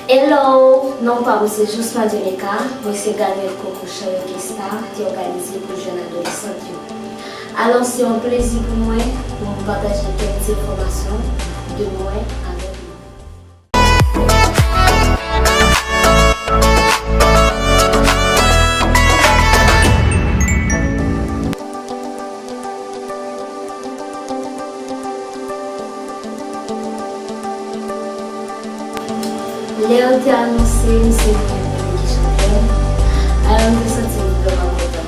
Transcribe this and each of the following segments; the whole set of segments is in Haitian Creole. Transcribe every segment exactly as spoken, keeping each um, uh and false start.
Hello, non pa m se Josma Dominica, mwen se ganyant konkou Chan Yo Ke Star ki òganize pou jèn adolesant yo. Alò, se yon plezi pou mwen pou m pataje kèk ti enfòmasyon de mwen avèk nou. Lè yo te anonse m se mwen premye ki chante, alò m te santi m vrèman kontan.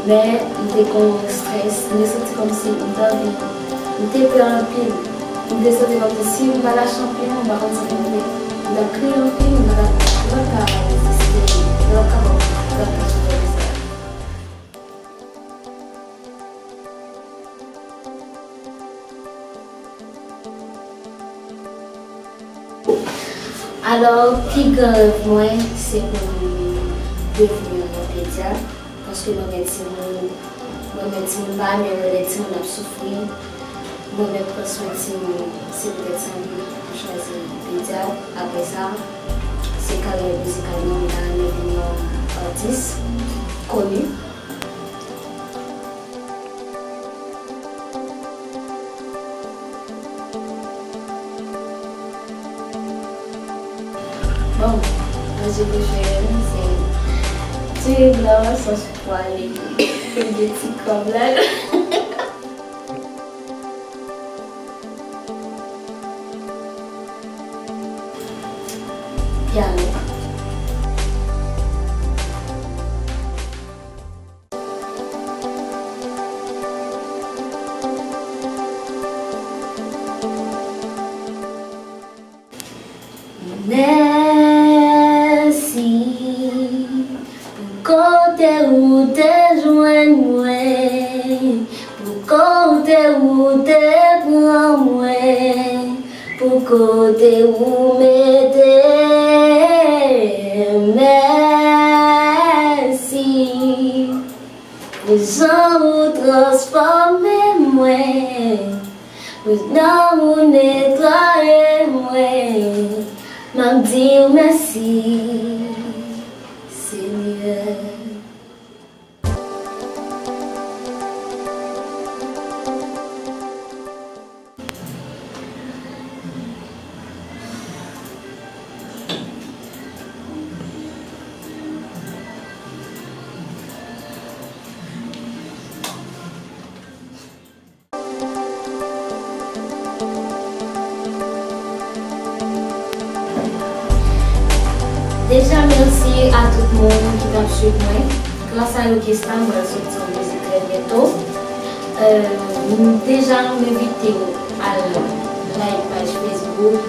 Men, m te gen yon strès, m te santi kòmsi m t anvi, m te pè anpil. M te santi kòmsi si m pa t chanpyon, m pa konn sa pou m fè. M t ap kriye anpil, m pa t ap, m pa t ka reziste, m pa t ap kapab, m pa t ap ka sipòte sa. Alò, pi gran rèv mwen, se pou m devni yon pedyat, paske mwen gen timoun, mwen gen timoun pa m yo, mwen gen timoun ap soufri, mwen mèt pran swen timoun, se poutèt sa m chwazi pedyat. Apre sa, se karyè mizikal mwen, m ta renmen vin yon atis koni. Bon, manje prefere m se ti blan, sòs pwa, legim, de ti kòb ladan. Pyano. Mèsi pou kote ou te jwenn mwen, pou kote ou te pran mwen, pou kote ou mete m. Mèsi pou jan ou transfòme mwen, pou jan ou netwaye mwen. M ap di w mèsi, Senyè. Deja, mèsi a tout moun ki t ap swiv mwen. Gras a Yo Ke Star, m pral soti yon mizik trè byento. Euh, deja, m envite w al like paj Facebook,